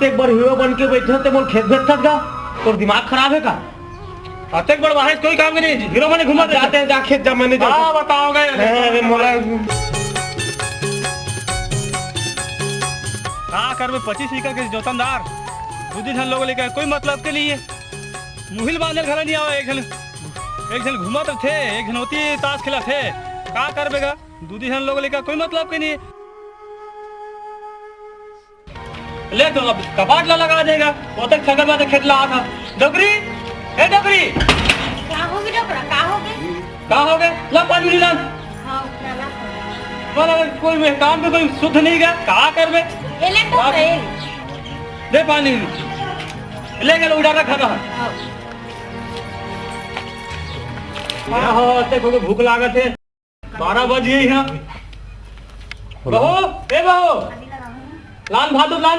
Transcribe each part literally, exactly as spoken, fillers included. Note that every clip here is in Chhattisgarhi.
एक बार हीरो बन के बैठे ते मोर खेत भेजत गा। तोर दिमाग खराब हे का? अतेक बड़ बाहर कोई काम के नहीं, हीरो बने घूमत जाते हैं, जा खेत जा, मैंने जा। हाँ, बताओगे। अरे मोला का करबे, पच्चीस एकड़ के जोतनदार, दू दू झन लोग लेकर कोई मतलब के नहीं है। मुहिल बांधल घला नहीं आवे, एक झन, एक झन घूमत थे, एक झन होती ताश खेलत थे, का करबे गा? दू दू झन लोग लेकर कोई मतलब के नहीं है। ले तो अब कपाट ला लगा देगा, वो तक छगल बात खेत ला आता। डोकरी, ए डोकरी। का होगे डोकरा, का होगे? का होगे? ला पानी ला। हाँ, ला, ला। बोला कोई में काम में कोई शुद्ध नहीं गया, का करबे? ए ले तो ला। दे पानी। ले गए उड़ा रखा था। हाँ। हाँ, हाँ, ते को भूख लागत है। बारह बज गई है। बहू, ए बहू, लान भात लान।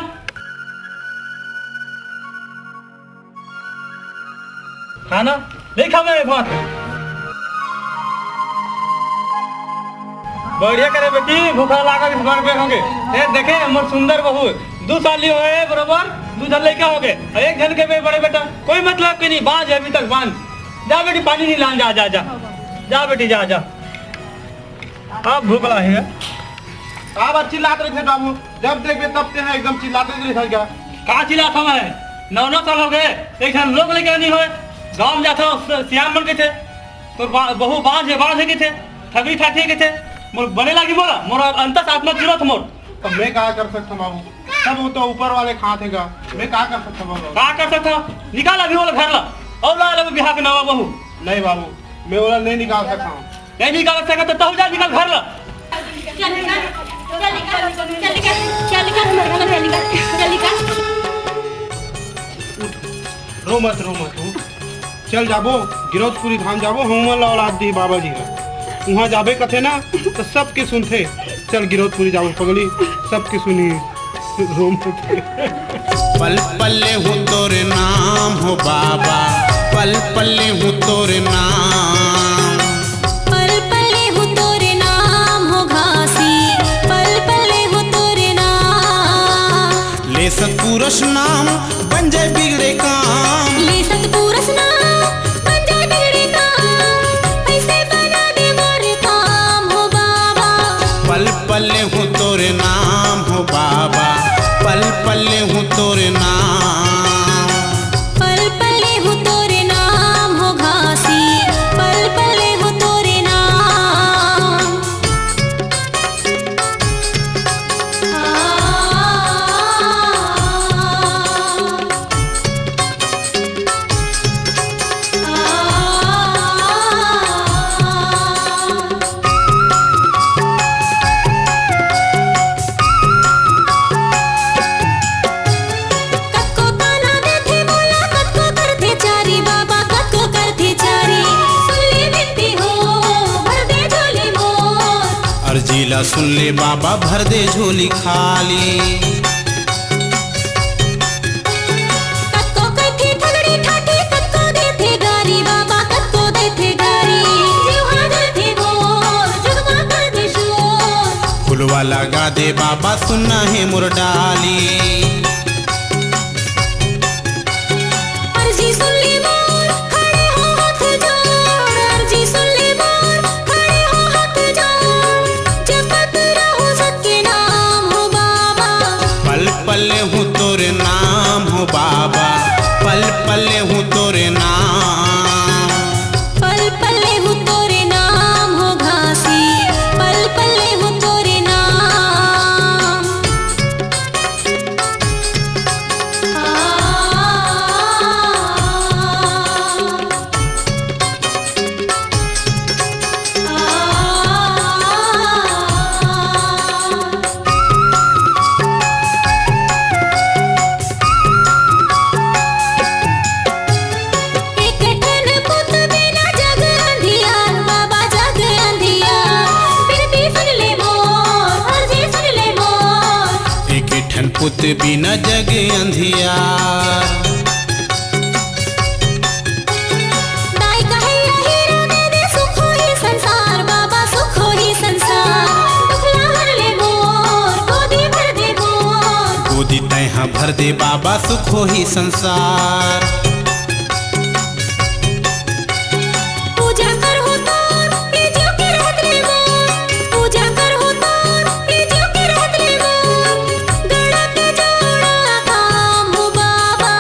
खाना नहीं खावे भात। बढ़िया करे बेटी, भूखा लागा के भगवान पे होंगे। ए देखे हमर सुंदर बहू, दू साल ही होए बरोबर, दू झन लइका होगे। एक झन के बे-, बड़े बेटा, कोई मतलब के नहीं, बांझ है अभी तक, बांझ। जा बेटी, पानी नहीं लान, जा, जा, जा। जा बेटी, जा, जा। अब भूख लागे। का बात चिल्लात रहिथे बाबू? जब देखबे तब ते ह एकदम चिल्लाते रहिथे का? का चिल्लात हवं मैं? नौ नौ साल होगे, एक झन लोग लइका नहीं होए। गांव में जाथंव, स-, सियान मन कहिथे, "तोर बा-, बहू बांझ हे, बांझ हे," कहिथे, "ठगरी ठाठी हे," कहिथे। मोर बने लागी मोला, मोर अंतस आत्मा जुड़त मोर। तो मैं का कर सकथंव बाबू? सब वो तो ऊपर वाले खात हे गा, मैं का कर सकथंव बाबू? का कर सकथंव? निकाल अभी ओला घर ला, अउ ला लेबे बिहाव के नवा बहू। नहीं बाबू, मैं ओला नहीं निकाल सकथंव। नहीं निकाल सकत तो तहू जा, निकल घर ला। चल निकल, चल निकल, चल निकल, चल निकल, हमर घर में चल निकल, चल निकल। रो मत, रो मत, उठ। चल जाबो, गिरौदपुरी धाम जाबो, हमन ला औलाद दी बाबा जी ह। उहाँ जाबे कथे ना, तो सबके सुनथे। चल गिरौदपुरी जाबो पगली, सबके सुनी। पल पल लेहूं तोर नाम हो बाबा, पल पल लेहूं तोर नाम। पल पल लेहूं तोर नाम हो घासी, पल पल लेहूं तोर नाम। ले सतपुरुष नाम बन जाए बिगड़े काम। ले सतपुरुष नाम बन जाए बिगड़े काम। ऐसे बना दे मोर काम हो बाबा। पल पल लेहूं तोर नाम हो बाबा, पल पल लेहूं तोर नाम। पल पल लेहूं तोर नाम हो घासी, पल पल लेहूं तोर नाम। कतको ताना देथे मोला, कतको करथे चारी बाबा, कतको करथे चारी। सुन ले बिनती हो, भर दे झोली मोर। अर्जी ला सुन ले बाबा, भर दे झोली खाली। कतको कहिथे ठगड़ी ठाठी, कतको देथे गारी बाबा, कतको देथे गारी। जीव हा जलथे मोर, जुगमा करथे शोर। फुलवा लगा दे बाबा, सुनना हे मोर डाली। अर्जी सुन ले मोर, खड़े हो हाथ जोड़। अर्जी सुन ले मोर, खड़े हो हाथ जोड़। जपत रहो सत्य नाम हो बाबा। पल पल लेहूं तोर नाम हो बाबा, पल पल लेहूं तोर नाम। पल पल लेहूं तोर नाम हो घासी, पल पल लेहूं तोर नाम। एक ठन पुत बिना जग अंधियार, बाबा जग अंधियार। बिनती सुन ले मोर, अर्जी सुन ले मोर। एक ठन पुत बिना जग अंधियार। दाई कहे हीरा दे दे, सुख होही संसार, बाबा सुख होही संसार। दुख ला हर ले मोर, गोदी भर दे मोर। गोदी तैं हा भर दे बाबा सुख होही संसार। पूजा करहूं तोर, ए जीव के रहत ले मोर। पूजा करहूं तोर, ए जीव के रहत ले मोर। गणा के जोड़ा काम हो बाबा।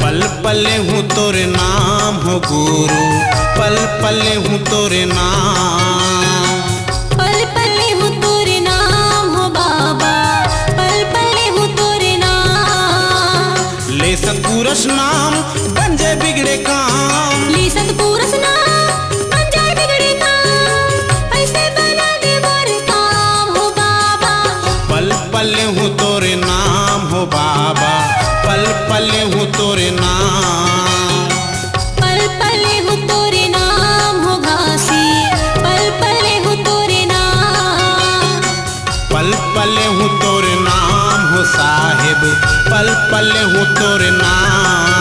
पल पल लेहूं तोर नाम हो गुरु, पल पल लेहूं तोर नाम। पल पल लेहूं तोर नाम हो बाबा, पल पल लेहूं तोर नाम। ले सतपुरुष नाम, बन जाए बिगड़े काम। ले सतपुरुष नाम, बन जाए बिगड़े काम। ऐसे बना दे मोर काम हो बाबा। पल पल लेहूं तोर नाम हो बाबा, पल पल लेहूं तोर नाम। पल पल लेहूं तोर नाम हो घासी, पल पल लेहूं तोर नाम। पल पल लेहूं तोर नाम हो साहेब, पल पल लेहूं तोर नाम।